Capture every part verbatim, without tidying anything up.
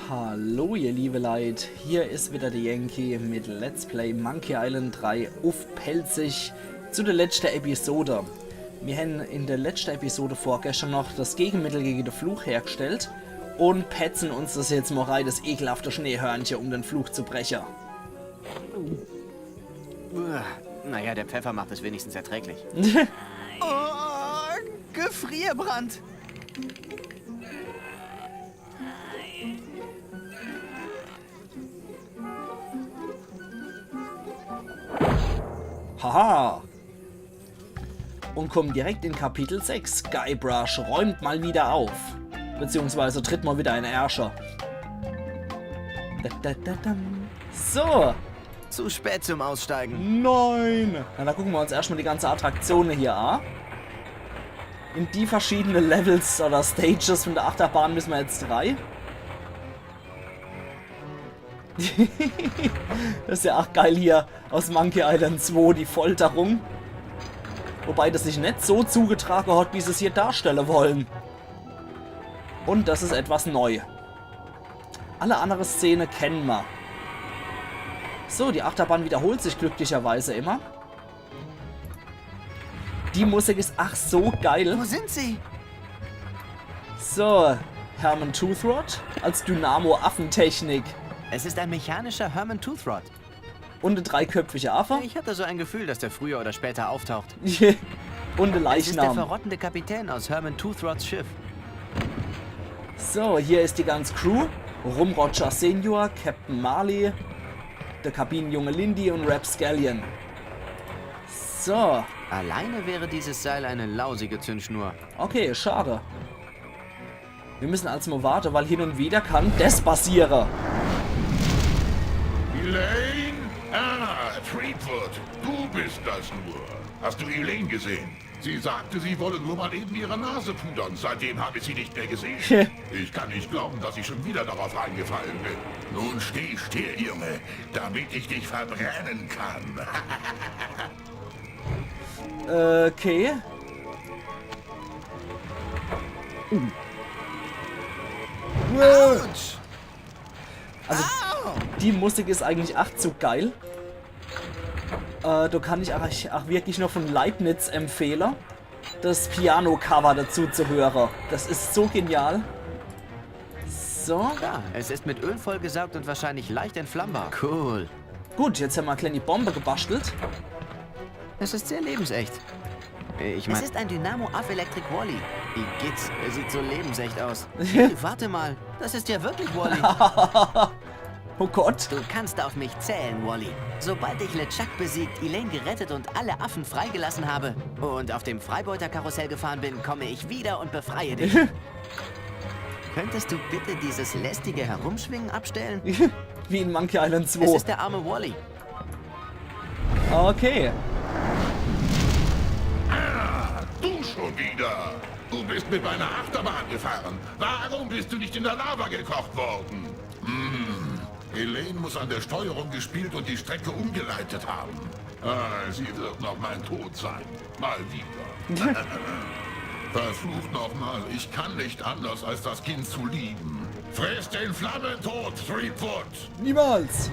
Hallo ihr liebe Leit, hier is wieder de Yankee mit Let's Play Monkey Island drei uff Pälzisch zu de letschte Episode. Mir hän in de letschte Episode vorgeschtern noch das Gegemittel gege de Fluch hergestellt un petzen uns das jetzt mol rei, das ekelhafte Schneehörnche, um den Fluch zu breche. Uah, naja, der Pfeffer macht es wenigstens erträglich. Oh, Gefrierbrand. Haha! Un kommen direkt in Kapitel sechs. Guybrush räumt mal wieder auf. Beziehungsweise tritt mal wieder in Ärsche. Da, da, da, da. So. Zu spät zum Aussteigen. Nein! Na, da gucken wir uns erstmal die ganze Attraktione hier an. In die verschiedene Levels oder Stages von der Achterbahn müssen wir jetzt rei. Das is ja ach geil hier aus Monkey Island zwei, die Folterung. Wobei das sich net so zugetrage hat, wie se's hier darstelle wollen. Un das is etwas neu. Alle andere Szene kennen mer. So, die Achterbahn wiederholt sich glücklicherweise immer. Die Musik is ach so geil. Wo sind sie? So, Herman Toothrot als Dynamo-Affentechnik. Es ist ein mechanischer Herman Toothrot. Un de dreiköpfige Affe. Ich hatte so ein Gefühl, dass der früher oder später auftaucht. Un de Es ist der Leichnam. Verrottende Kapitän aus Herman Toothrots Schiff. So, hier is die ganze Crew. Rum Roger Senior, Captain Marley, de Kabinenjunge Lindy un Rapscallion. So, Alleine wäre dieses Seil eine lausige Zündschnur. okay, schade. Wir müssen also mal warte, weil hin un wieder kann das passiere. Elaine? Ah, Threepwood, du bist das nur. Hast du Elaine gesehen? Sie sagte, sie wolle nur mal eben ihre Nase pudern. Seitdem habe ich sie nicht mehr gesehen. Ich kann nicht glauben, dass ich schon wieder darauf reingefallen bin. Nun steh still, Junge, damit ich dich verbrennen kann. Okay. Autsch! Also, die Musik is eigentlich ach zu geil. Äh, do kann ich ach, ach wirklich nur von Leibniz empfehle, das Piano-Cover dazu zu höre. Das is so genial. So. Ja, es ist mit Öl vollgesaugt und wahrscheinlich leicht entflammbar. Cool. Gut, jetzt hämmer e kleine Bombe gebastelt. Es ist sehr lebensecht. Ich meine, es ist ein Dynamo-Aff-Electric Wally. Igitt, er sieht so lebensecht aus. Warte mal, das ist ja wirklich Wally. Oh Gott. Du kannst auf mich zählen, Wally. Sobald ich LeChuck besiegt, Elaine gerettet und alle Affen freigelassen habe und auf dem Freibeuterkarussell gefahren bin, komme ich wieder und befreie dich. Könntest du bitte dieses lästige Herumschwingen abstellen? Wie in Monkey Island Es zwei. Ist der arme Wally. Okay. Ah, du schon wieder. Du bist mit meiner Achterbahn gefahren. Warum bist du nicht in der Lava gekocht worden? Hm. Elaine muss an der Steuerung gespielt und die Strecke umgeleitet haben. Ah, sie wird noch mein Tod sein. Mal wieder. Verflucht nochmal, ich kann nicht anders, als das Kind zu lieben. Friss den Flammentod, Threepwood! Niemals.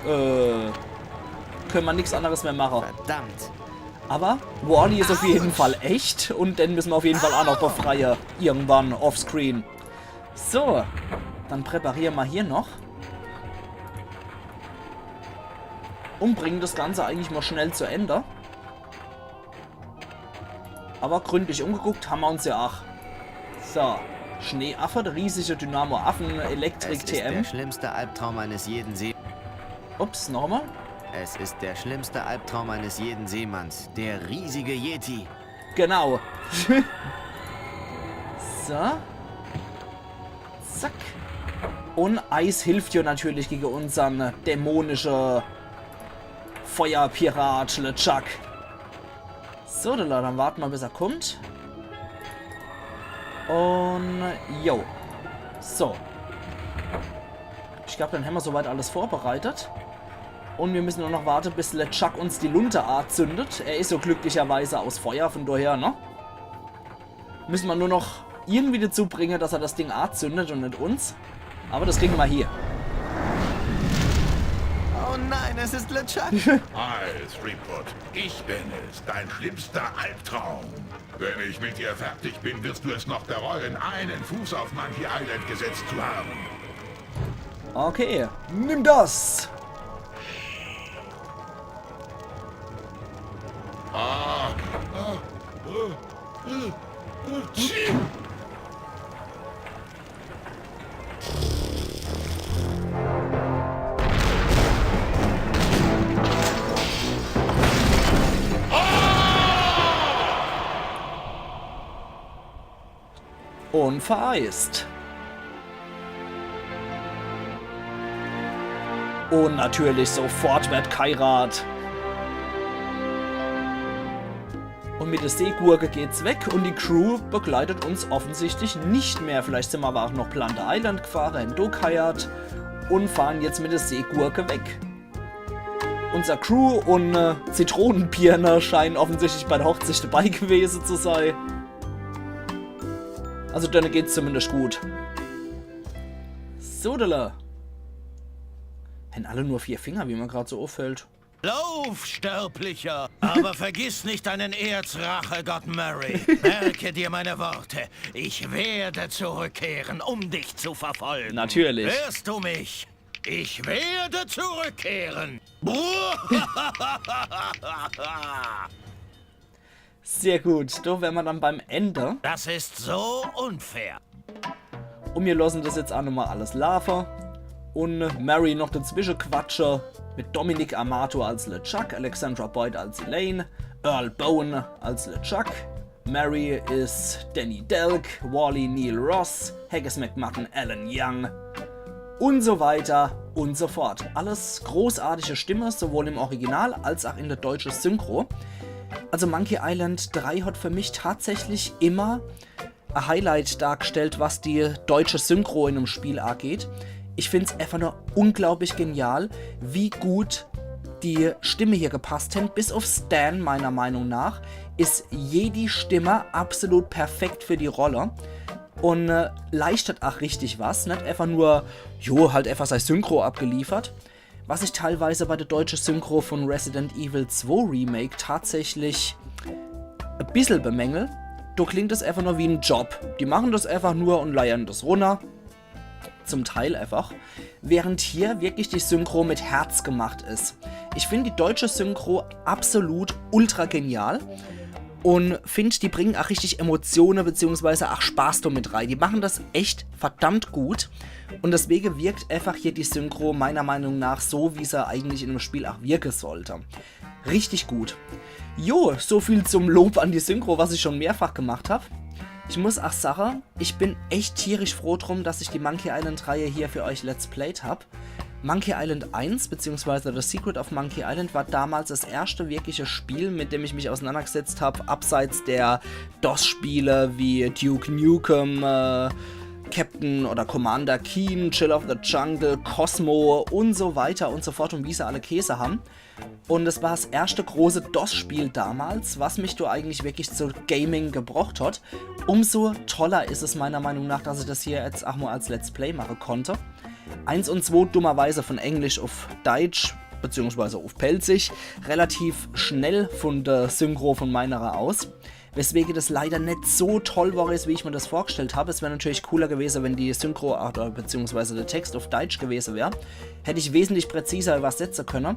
Äh, können wir nix anderes mehr machen. Verdammt. Aber Wally is auf jeden Fall echt un den müssen wir auf jeden Fall auch noch befreie. Irgendwann offscreen. So, dann präparieren wir hier noch. Un bringen das Ganze eigentlich mal schnell zu Ende. Aber gründlich umgeguckt haben wir uns ja auch. So, Schneeaffe, der riesige Dynamo-Affen, Elektrik Es ist der T M. Schlimmste Albtraum eines jeden See. Ups, nochmal. Es ist der schlimmste Albtraum eines jeden Seemanns. Der riesige Yeti. Genau. So. Zack. Un Eis hilft ja natürlich gegen unsern dämonische Feuerpirat LeChuck. So, dann, dann warten wir, bis er kommt. Un jo. So. Ich glaub, dann hämmer soweit alles vorbereitet. Un wir müssen nur noch warten, bis LeChuck uns die Lunte azündet. Er is so glücklicherweise aus Feuer, von daher, ne? Müssen wir nur noch irgendwie dazu bringe, dass er das Ding azündet und net uns. Aber das kriegen wir hier. Oh nein, es ist LeChuck. Hi, Threepwood. Ich bin es, dein schlimmster Albtraum. Wenn ich mit dir fertig bin, wirst du es noch bereuen, einen Fuß auf Monkey Island gesetzt zu haben. Okay, nimm das. Ah, ah, ah, ah, ah, ah. Und vereist. Und natürlich sofort werd geheirat. Und mit der Seegurke geht's weg und die Crew begleitet uns offensichtlich nicht mehr. Vielleicht sind wir aber auch noch Plunder Island gefahren, in Dokayat und fahren jetzt mit der Seegurke weg. Unser Crew und äh, Zitronenbirne scheinen offensichtlich bei der Hochzeit dabei gewesen zu sein. Also denen geht's zumindest gut. Sodele. Haben alle nur vier Finger, wie mir grad so auffällt. Lauf, Sterblicher! Aber vergiss nicht deinen Erzrachegott Murray. Merke dir meine Worte. Ich werde zurückkehren, um dich zu verfolgen. Natürlich. Hörst du mich? Ich werde zurückkehren. Sehr gut, da wären wir dann beim Ende. Das ist so unfair. Und wir lassen das jetzt auch nochmal alles laufen. Und Murray noch dazwischen quatsche mit Dominic Armato als LeChuck, Alexandra Boyd als Elaine, Earl Boen als LeChuck, Murray is Danny Delk, Wally Neil Ross, Haggis McMuffin Alan Young und so weiter und so fort. Alles großartige Stimme, sowohl im Original als auch in der deutschen Synchro. Also Monkey Island drei hat für mich tatsächlich immer ein Highlight dargestellt, was die deutsche Synchro in einem Spiel angeht. Ich find's einfach nur unglaublich genial, wie gut die Stimme hier gepasst haben. Bis auf Stan, meiner Meinung nach, ist jede Stimme absolut perfekt für die Rolle und äh, leistet auch richtig was. Nicht einfach nur, jo, halt einfach sei Synchro abgeliefert. Was ich teilweise bei der deutschen Synchro von Resident Evil zwei Remake tatsächlich ein bisschen bemängel. Da klingt es einfach nur wie ein Job. Die machen das einfach nur und leiern das runter. Zum Teil einfach. Während hier wirklich die Synchro mit Herz gemacht ist. Ich finde die deutsche Synchro absolut ultra genial und finde, die bringen auch richtig Emotionen beziehungsweise auch Spaß damit rein. Die machen das echt verdammt gut und deswegen wirkt einfach hier die Synchro meiner Meinung nach so, wie sie eigentlich in einem Spiel auch wirken sollte. Richtig gut. Jo, so viel zum Lob an die Synchro, was ich schon mehrfach gemacht hab. Ich muss auch sagen, ich bin echt tierisch froh drum, dass ich die Monkey Island Reihe hier für euch Let's Played hab. Monkey Island eins beziehungsweise The Secret of Monkey Island war damals das erste wirkliche Spiel, mit dem ich mich auseinandergesetzt hab, abseits der DOS-Spiele wie Duke Nukem, äh, Captain oder Commander Keen, Chill of the Jungle, Cosmo und so weiter und so fort und wie sie alle geheißen haben. Und es war das erste große DOS-Spiel damals, was mich da eigentlich wirklich zu Gaming gebracht hat. Umso toller ist es meiner Meinung nach, dass ich das hier jetzt auch mal als Let's Play machen konnte. Eins und zwei dummerweise von Englisch auf Deutsch, beziehungsweise auf Pälzisch, relativ schnell von der Synchro von meiner aus. Weswegen das leider nicht so toll war, ist, wie ich mir das vorgestellt habe. Es wäre natürlich cooler gewesen, wenn die Synchro oder beziehungsweise der Text auf Deutsch gewesen wäre. Hätte ich wesentlich präziser übersetzen können.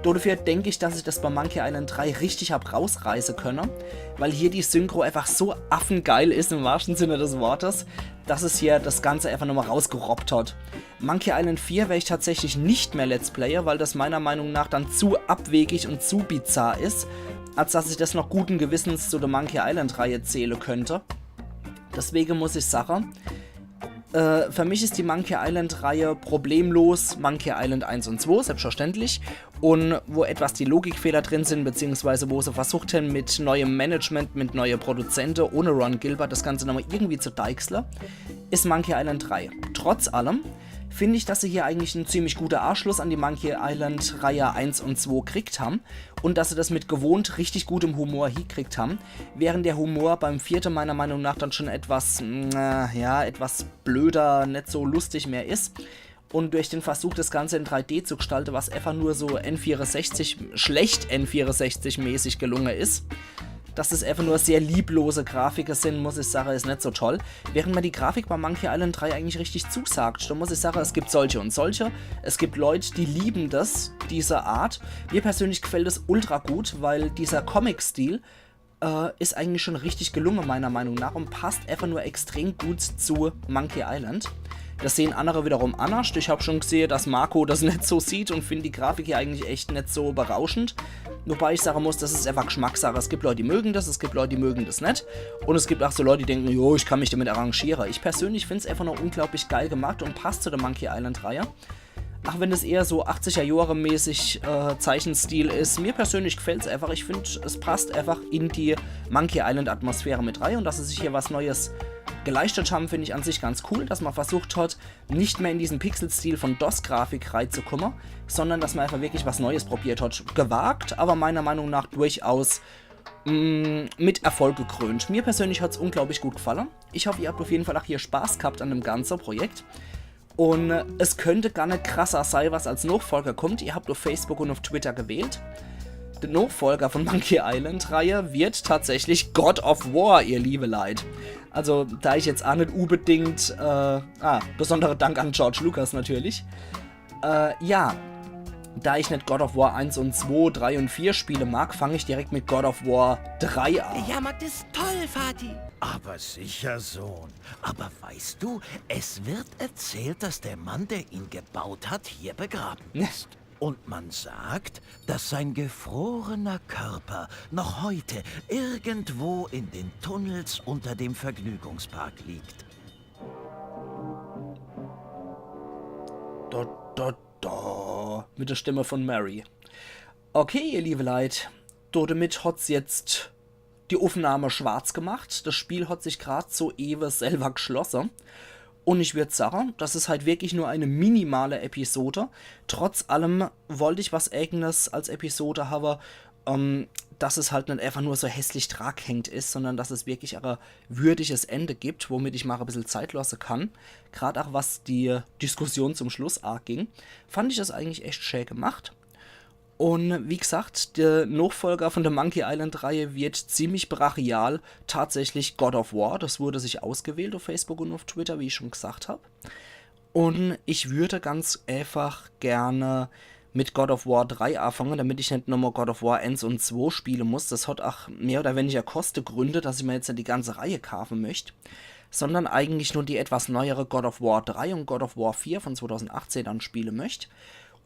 Dafür denke ich, dass ich das bei Monkey Island drei richtig hab rausreißen können, weil hier die Synchro einfach so affengeil ist, im wahrsten Sinne des Wortes, dass es hier das Ganze einfach nochmal rausgerobbt hat. Monkey Island vier werde ich tatsächlich nicht mehr Let's Playen, weil das meiner Meinung nach dann zu abwegig und zu bizarr ist, als dass ich das noch guten Gewissens zu der Monkey Island Reihe zählen könnte. Deswegen muss ich sagen, äh, für mich ist die Monkey Island Reihe problemlos Monkey Island eins und zwei, selbstverständlich. Und wo etwas die Logikfehler drin sind, beziehungsweise wo sie versucht haben, mit neuem Management, mit neuen Produzenten, ohne Ron Gilbert das Ganze nochmal irgendwie zu deichseln, ist Monkey Island drei. Trotz allem find ich, dass se hier eigentlich en ziemlich guter Aschluss an die Monkey Island Reihe eins und zwei kriegt ham und dass se das mit gewohnt richtig gutem Humor hiekriegt ham, während der Humor beim vierte meiner Meinung nach dann schon etwas, mm, äh, ja, etwas blöder, net so lustig mehr is. Und durch den Versuch, das Ganze in drei D zu gestalte, was einfach nur so N vierundsechzig, schlecht N vierundsechzig-mäßig gelunge is, dass es einfach nur sehr lieblose Grafike sin, muss ich sage, is net so toll. Während mir die Grafik bei Monkey Island drei eigentlich richtig zusagt, do muss ich sage, es gibt solche und solche. Es gibt Leut, die lieben das, diese Art. Mir persönlich gefällt es ultra gut, weil dieser Comic-Stil äh, is eigentlich schon richtig gelunge, meiner Meinung nach, und passt einfach nur extrem gut zu Monkey Island. Das sehen andere wiederum annerscht. Ich hab schon gesehe, dass Marco das net so sieht und find die Grafik hier eigentlich echt net so berauschend. Wobei ich sage muss, das is einfach Geschmackssache. Es gibt Leut, die mögen das, es gibt Leut, die mögen das net. Und es gibt auch so Leut, die denken, jo, ich kann mich damit arrangiere. Ich persönlich find's einfach nur unglaublich geil gemacht und passt zu der Monkey Island Reihe. Auch wenn es eher so achtziger Jahre mäßig äh, Zeichenstil is, mir persönlich gefällt's einfach. Ich find, es passt einfach in die Monkey Island Atmosphäre mit rei und dass se sich hier was Neues geleistet ham, find ich an sich ganz cool, dass man versucht hat, nicht mehr in diesen Pixel-Stil von DOS-Grafik reizukommen, sondern dass man einfach wirklich was Neues probiert hat. Gewagt, aber meiner Meinung nach durchaus mm, mit Erfolg gekrönt. Mir persönlich hat's unglaublich gut gefallen. Ich hoffe, ihr habt auf jeden Fall auch hier Spaß gehabt an dem ganzen Projekt. Und es könnte gar net krasser sei, was als Nachfolger kommt. Ihr habt auf Facebook und auf Twitter gewählt. Der Nachfolger von Monkey Island Reihe wird tatsächlich God of War, ihr liebe Leit. Also, da ich jetzt auch net unbedingt, äh, ah, besonderer Dank an George Lucas natürlich. Äh, ja, da ich net God of War eins und zwei, drei und vier Spiele mag, fang ich direkt mit God of War drei an. Der Jahrmarkt ist toll, Vati. Aber sicher, Sohn. Aber weißt du, es wird erzählt, dass der Mann, der ihn gebaut hat, hier begraben ist. Und man sagt, dass sein gefrorener Körper noch heute irgendwo in den Tunnels unter dem Vergnügungspark liegt. Da, da, da. Mit der Stimme von Mary. Okay, ihr liebe Leit, damit hat's jetzt die Aufnahme schwarz gemacht. Das Spiel hat sich grad so ewe selber geschlosse. Und ich würd sagen, das is halt wirklich nur eine minimale Episode. Trotz allem wollt ich was Eigenes als Episode habe, ähm, dass es halt net einfach nur so hässlich dragehängt is, sondern dass es wirklich ein würdiges Ende gibt, womit ich mal ein bisschen Zeit lassen kann. Grad auch was die Diskussion zum Schluss anging, fand ich das eigentlich echt schä gemacht. Und wie gesagt, der Nachfolger von der Monkey Island Reihe wird ziemlich brachial tatsächlich God of War. Das wurde sich ausgewählt auf Facebook und auf Twitter, wie ich schon gesagt hab. Und ich würde ganz einfach gerne mit God of War drei anfangen, damit ich net nochmal God of War eins und zwei spielen muss. Das hat auch mehr oder weniger Kostegründe, dass ich mir jetzt net die ganze Reihe kaufen möcht, sondern eigentlich nur die etwas neuere God of War drei und God of War vier von zweitausendachtzehn dann spielen möcht.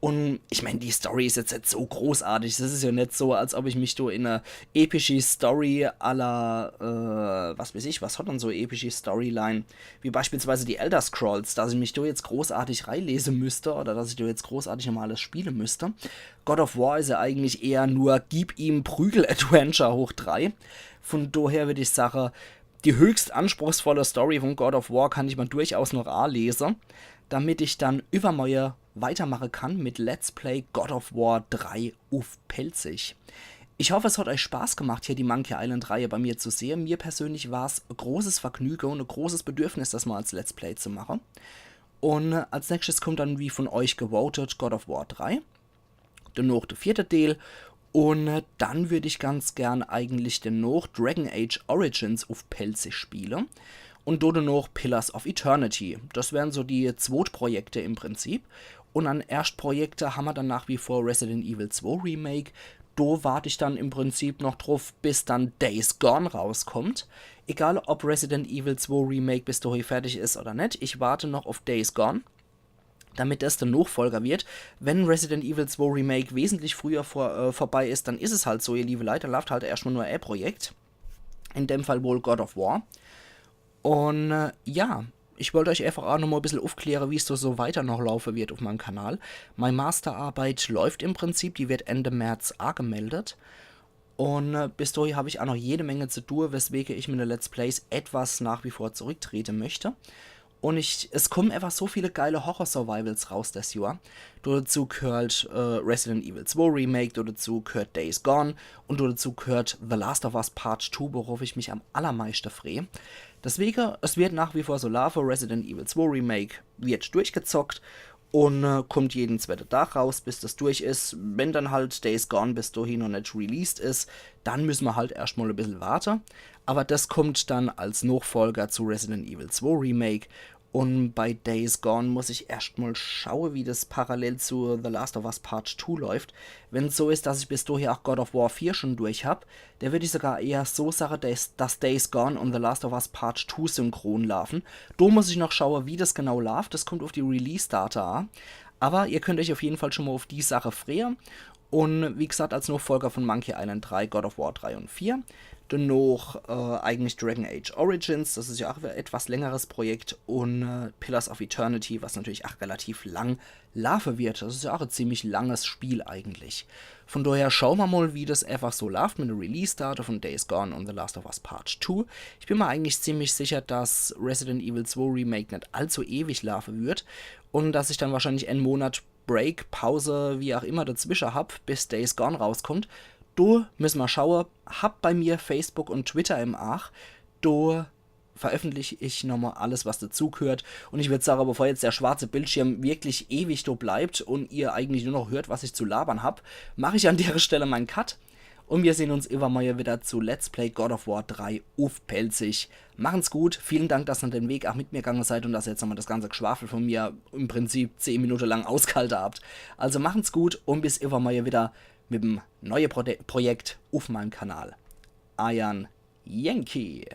Und ich mein, die Story is jetzt net so großartig. Das is ja net so, als ob ich mich do in eine epische Story à la, äh, was weiß ich, was hat denn so epische Storyline, wie beispielsweise die Elder Scrolls, dass ich mich do jetzt großartig reinlesen müsste oder dass ich do jetzt großartig nochmal alles spielen müsste. God of War is ja eigentlich eher nur gib ihm Prügel-Adventure hoch drei. Von daher würd ich sagen, die höchst anspruchsvolle Story von God of War kann ich mir durchaus noch anlesen, damit ich dann übermorgen weitermachen kann mit Let's Play God of War drei auf Pälzisch. Ich hoffe, es hat euch Spaß gemacht, hier die Monkey Island Reihe bei mir zu sehen. Mir persönlich war's ein großes Vergnügen und ein großes Bedürfnis, das mal als Let's Play zu machen. Und als nächstes kommt dann, wie von euch gewotet, God of War drei. Danach der vierte Teil. Und dann würd ich ganz gern eigentlich danach Dragon Age Origins auf Pälzisch spielen. Und do danach Pillars of Eternity. Das wären so die Zweitprojekte im Prinzip. Und an Erstprojekte haben wir dann nach wie vor Resident Evil zwei Remake. Do wart ich dann im Prinzip noch drauf, bis dann Days Gone rauskommt. Egal, ob Resident Evil zwei Remake bis dahin fertig is oder net, ich warte noch auf Days Gone, damit das der Nachfolger wird. Wenn Resident Evil zwei Remake wesentlich früher vor, äh, vorbei is, dann is es halt so, ihr liebe Leute, dann läuft halt erstmal nur ein Projekt. In dem Fall wohl God of War. Und äh, ja, ich wollt euch einfach auch nochmal ein bisschen aufklären, wie es so, so weiter noch laufen wird auf meinem Kanal. Meine Masterarbeit läuft im Prinzip, die wird Ende März angemeldet. Und äh, bis dahin habe ich auch noch jede Menge zu tun, weswegen ich mit den Let's Plays etwas nach wie vor zurücktreten möchte. Und ich, es kommen einfach so viele geile Horror-Survivals raus des Johr. Dazu gehört äh, Resident Evil zwei Remake, dazu gehört Days Gone und dazu gehört The Last of Us Part zwei, worauf ich mich am allermeiste freue. Deswegen, es wird nach wie vor so laufen, Resident Evil zwei Remake wird durchgezockt und äh, kommt jeden zweiten Tag raus, bis das durch ist. Wenn dann halt Days Gone bis dahin noch nicht released ist, dann müssen wir halt erstmal ein bisschen warten. Aber das kommt dann als Nachfolger zu Resident Evil zwei Remake. Und bei Days Gone muss ich erstmal schauen, wie das parallel zu The Last of Us Part zwei läuft. Wenn es so ist, dass ich bis dahin auch God of War vier schon durch hab, dann würde ich sogar eher so sagen, dass, dass Days Gone und The Last of Us Part zwei synchron laufen. Da muss ich noch schauen, wie das genau läuft. Das kommt auf die Release-Data an. Aber ihr könnt euch auf jeden Fall schon mal auf die Sache freuen. Und wie gesagt, als Nachfolger von Monkey Island drei, God of War drei und vier. Danach äh, eigentlich Dragon Age Origins, das ist ja auch ein etwas längeres Projekt. Und äh, Pillars of Eternity, was natürlich auch relativ lang laufen wird. Das ist ja auch ein ziemlich langes Spiel eigentlich. Von daher schauen wir mal, wie das einfach so läuft mit der Release-Data von Days Gone und The Last of Us Part zwei. Ich bin mir eigentlich ziemlich sicher, dass Resident Evil zwei Remake nicht allzu ewig laufen wird und dass ich dann wahrscheinlich einen Monat Break, Pause, wie auch immer dazwischen hab, bis Days Gone rauskommt. Da müssen wir schauen. Hab bei mir Facebook und Twitter im Aach. Da veröffentliche ich nochmal alles, was dazugehört. Und ich würde sagen, bevor jetzt der schwarze Bildschirm wirklich ewig da bleibt und ihr eigentlich nur noch hört, was ich zu labern hab, mache ich an der Stelle meinen Cut. Und wir sehen uns übermorgen wieder zu Let's Play God of War drei auf Pälzisch. Machen's gut, vielen Dank, dass ihr den Weg auch mit mir gegangen seid und dass ihr jetzt nochmal das ganze Geschwafel von mir im Prinzip zehn Minuten lang ausgehalten habt. Also machen's gut und bis übermorgen wieder mit dem neuen Pro Projekt auf meinem Kanal. Eiern Yankee.